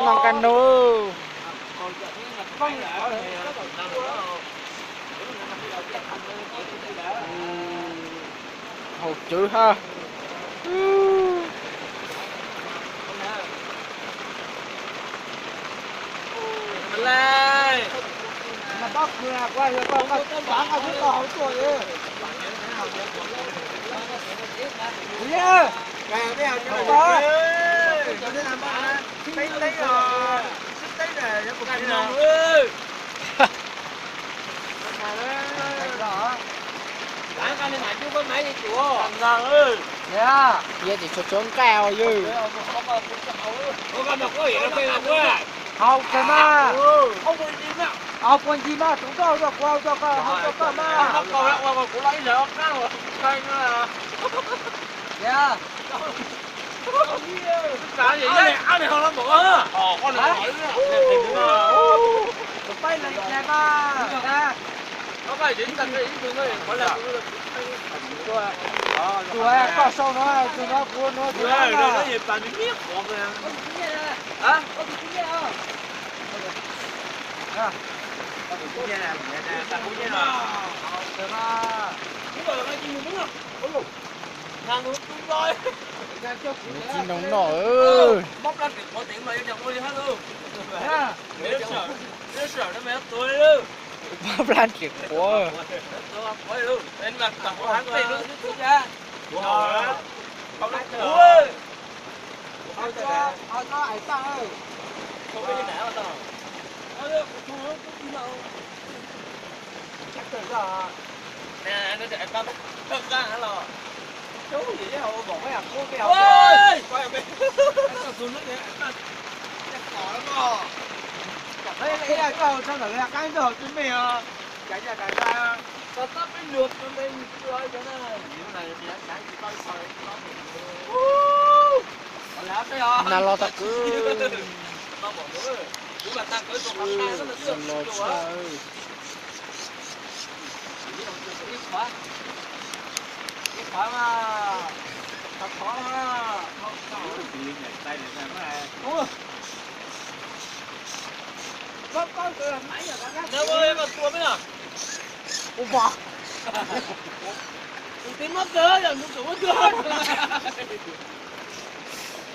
Noj kab nub. Haus cwv ha. Yog tsis tshua tshua nqaij os yawg. Haus kawg mas. Haus puas ncig mas, tus nkauj hau rau kuv, hau rau koj, hau rau koj mas. Tus paib lees mas. Tus koj sau no, tus no kuv no. Txiv noo no. Pab plab tsis quav. Nas los tau kwv. Los tshaj. Ua,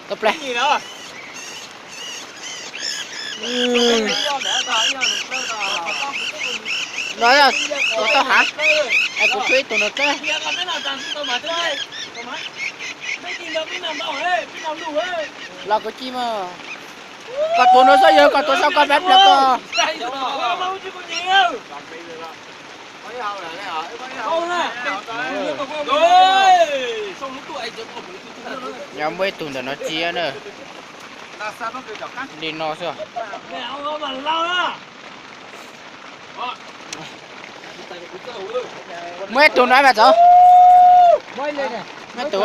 tau plaub. No yog tus tau hav, es kuv tshuav ib tug no teb. Los kuv ci mas. Koj tuav no xwb yog koj tuav xyov koj pab pliag koj. Yog muaj ib tug ntawm no cia na. Li no xwb. Muaj ib tug no mas txog. Muaj ib tug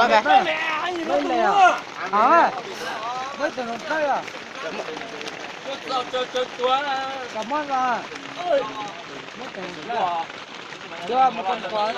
mas.